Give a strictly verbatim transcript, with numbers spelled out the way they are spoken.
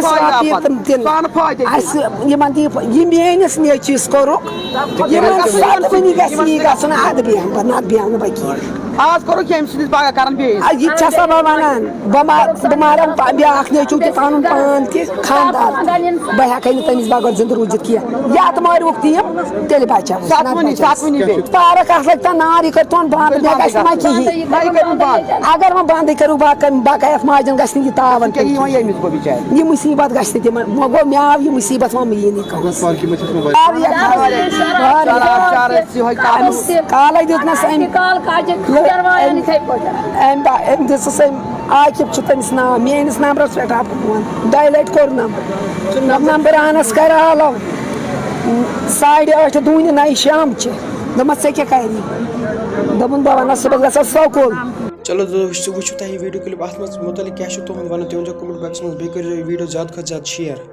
فٲیدٕ آپت، تِم تِن۔ پانہٕ فٲیدٕ تہِ۔ اَسہِ یِمن تہِ یہِ، یہِ میٲنِس نیٚچوِس کوٚرُکھ، یِمن ستوٕنی گژھِ یی گژھُن، اَدٕ بیٚہمہٕ بہٕ، نتہٕ بیٚہمہٕ نہٕ بہٕ کِہیٖنۍ۔ آز کوٚرُکھ ییٚمہِ سٕنٛدِس بغٲر کران بیٚیِس۔ آ، یہِ تہِ چھَسا بہٕ وَنان، بہٕ ما-، بہٕ مارَن پا-، بیٛاکھ نیٚچوٗ تہِ پَنُن پان تہِ خانٛدار۔ بہٕ ہٮ۪کَے نہٕ تٔمِس بغٲر زِندٕ روٗزِتھ کینٛہہ۔ یَتھ مٲرِوُکھ تہِ یِم، تیٚلہِ بَچاوُس، نَتہٕ ستوٕنی، بَچاوُس۔ ستوٕنی بیٚیہِ۔ پارک اَصلَے تَن نار، یہِ کٔرۍ تون بنٛد، مےٚ گژھِ نہ کِہیٖنۍ۔ نہ، یہِ کٔرِو بنٛد۔ اگر وۄنۍ بَندٕے کٔرِو، بہٕ کَمہِ، بہٕ کَتہِ یَتھ ماجہِ ہُنٛد گژھِ نہٕ یہِ تاوَن کیٛاہ یہِ وۄنۍ ییٚمِس گوٚو بِچارِ؟ یہِ مُصیٖبت گژھِ نہٕ تِمَن، وۄنۍ گوٚو مےٚ آو یہِ مُصیٖبت، وۄنۍ یی نہٕ کانٛہہ۔ اَدٕ یہِ خبر۔ چار، چار، أسۍ یہِ ہۄکھ کَرو۔ أمِس کالَے دیُت نہ سا أمۍ۔ کال کاجہِ، لو-، دروازَن أمۍ، یِتھَے پٲٹھۍ۔ أمۍ با-، أمۍ دِژٕس أمۍ، عاقب چھُ تٔمِس ناو، میٛٲنِس نمبرَس پٮ۪ٹھ آو فون۔ دۄیہِ لَٹہِ کوٚر نمبر۔ دوٚپُن، نمبر اَنَس کَر آلو۔ ساڑِ ٲٹھِ دوٗنہِ نَیہِ شام چھِ۔ دوٚپمَس، "ژےٚ کیٛاہ کَری؟" دوٚپُن، "بہٕ وَنَس صُبحَس گژھو سکوٗل۔" چلو دوستو، وٕچھِو، وٕچھِو تۄہہِ یہِ ویٖڈیو کِلِپ اَتھ منٛز مُتعلِق کیٛاہ چھُ تُہُنٛد وَنُن، تُہۍ ؤنۍزیو comment box منٛز۔ بیٚیہِ کٔرۍزیو یہِ ویٖڈیو زیادٕ کھۄتہٕ زیادٕ share۔